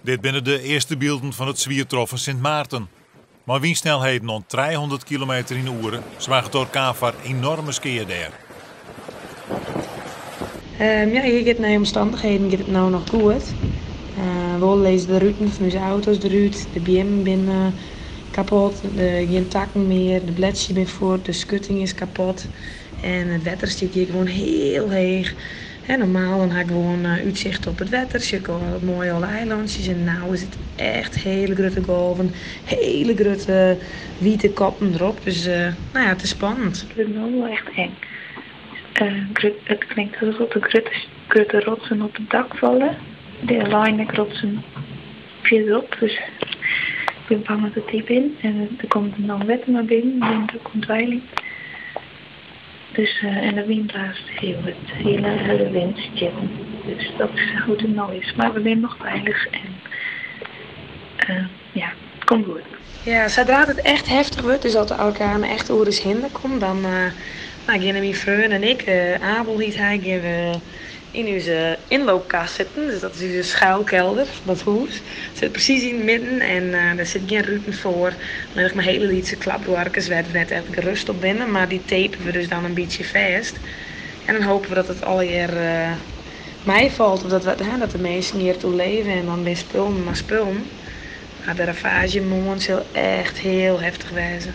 Dit binne de earste bylden fan it swier troffen Sint Maarten. Mei wynsnelheden oant 300 kilometer yn 'e oere soarget de orkaan foar enoarme skea dêr. Ja, hjir giet nei omstannichheden giet it no noch goed. Wol lizze de ruten fan ús auto's derút, de beammen binne kapot, gjin takken mear, de bledsjes binne fuort, de skutting is kapot en it wetter stiet hjir gewoan hiel heech. Normaal dan ha ik gewoan útsicht op it wetter, sjoch ik al moai alle eilantsjes en no is it echt hiele grutte golven, hiele grutte wite koppen derop. Dus no ja, it is spannend. It wurdt no wol echt eng. It klinkt asof der grutte rotsen op it dak falle. Der leine ek rotsen fierderop, dus ik bin bang dat it dy binne. En der komt no wetter nei binnen, der komt dweiling. Dus en de wyn blaast hiel hurd, hiele hurde wynstjitten. Dus dat is hoe't it no is. Mar we binne noch feilich en ja, it komt goed. Ja, sadra't it echt heftich wurdt, dus as de orkaan echt oer ús hinne komt, dan geane myn freon en ik, Abel hyt hy, gean we yn ús inloopkast sitten. Dus dat is ús schuilkelder fan it hûs. Sit presys yn it midden en der sit gjin ruten foar. Allinnich mar hiele lytse klapdoarkes wêr't we net echt gerust op binne, mar dy tape we dus dan in bytsje fêst. En dan hoopje we dat it allegear meifalt of dat de minsken hjir it oerleve en dan binne spullen mar spullen. Mar de ravaazje moarn sil echt hiel heftich wêze.